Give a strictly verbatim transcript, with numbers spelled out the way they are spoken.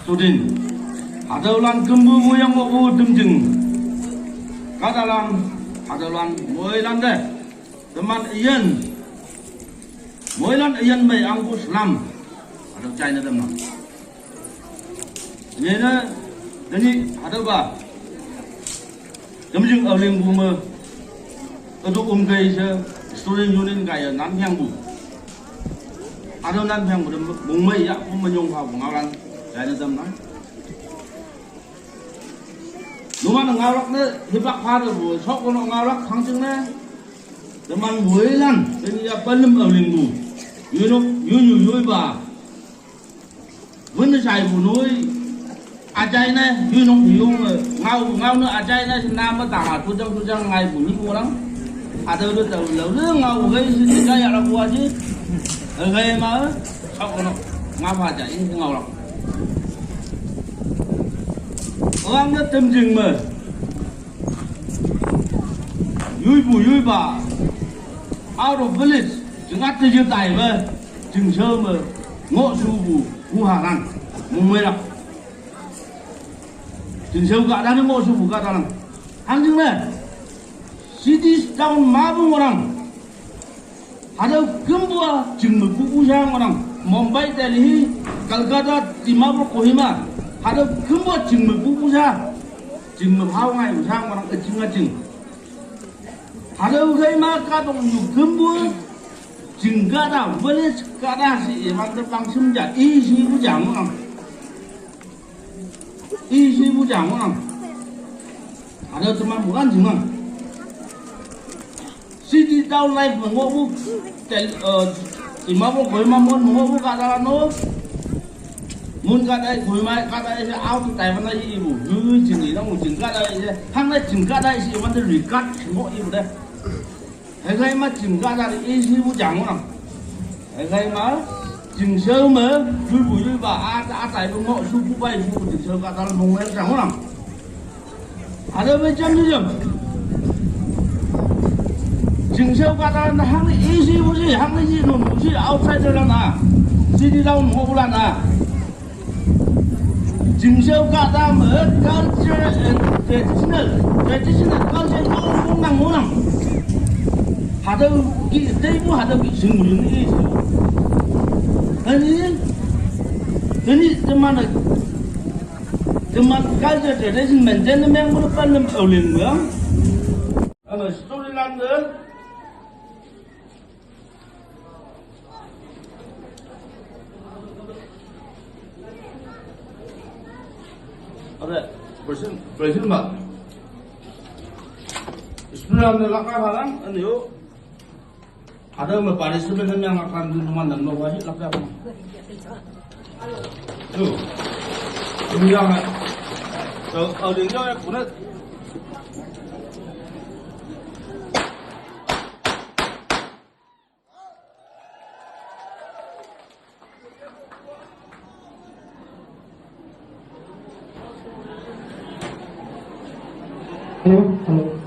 Student. Hatüolan kümpu muyang ngohpu temjing. Kahtalan, hatüolan moilan te. Teman üyin. Moilan üyin mei angpu salam. Hatüo jaine tamnang. Nyene, tenyih hatüopa. Temjing Aoleng pu me, ütu ümkei she, Student Union kaiye nan phengpu. Hatüo nan phengpu te mongmei yahpu me nyong phapu ngaolan, jaine tamnang. Numan ngaolak ne, hipak pha te pu, sok kono ngaolak hangjingne. Teman moilan, tenyih ya panem Aoleng pu. Yunok, yunyu yoipa. Wün shaipu noi, üjaine, yunok yong, ngao, ngao ne üjaine, shinam me tanga, tujang, tujang, ngaipu ni ngohnang. Hatüo te tao lao, le ngao gai, shi ja yalak wa ji. Gai ma, sok kono, ngao pha ja, in ngaolak. Oang ne temjing me. Yoipu, yoipa. Out of village, jingat te yetai me, jingshao me, ngohshupu, puhalan, mongmeilak. Jingshao kahta ne ngohshupu kahtalan. Hangjingne, cities town mapu ngohnang. Hatüo kümpu-a jingme pupu sha ngohnang. Mumbai, Delhi, Kolkata, Dimapur, Kohima. Hatüo kümpu-a jingme pupu sha. Jingme phao ngaipu sha ngohnang, üjing üjing. Hatüo kei ma kahtoknyu kümpu, jing kahta, village kahta she iwante pangshim ja, ishipu ja ngohnang. Ishipu ja ngohnang. Hatüo teman pulan jingnang. City town life me ngohpu, tel, eh, Dimapur Kohima mon me ngohpu kahtalan-o. Mon kahta, Kohima kahta she out taiwan-a ipu. Yu jing i nang jing kahta she, hangne jing kahta she iwante regard ngoh ipu te. Hükai ma jing kahta te ishipu ja ngohnang. Hükai ma, jingshao me, yoipu yoipa, a, a, taipu ngohshupu pai shupu jingshao kahta mongmei ja ngohnang. Hatüo me jam ni jam. Jingshao kahtalan hangne ishipu shi, hangne ji nunpu shi, outsider lan-a. City town ngohpulan-a. Jingshao kahta me culture and traditional, traditional culture yong nang ngohnang. Hatüo ki teipu hatüo ki shingpu ling i. Tenyih, tenyih teman-e, teman culture tradition maintain ne mengpu te panem Aoleng me. Ane story lan te. Are, president, president ba. Student ne laka balang, ane yo. Ada me participant ne yang akan di rumah dan mau wajib laka. Tuh. Ini yang, so, audio yang kuna. Hello, hello.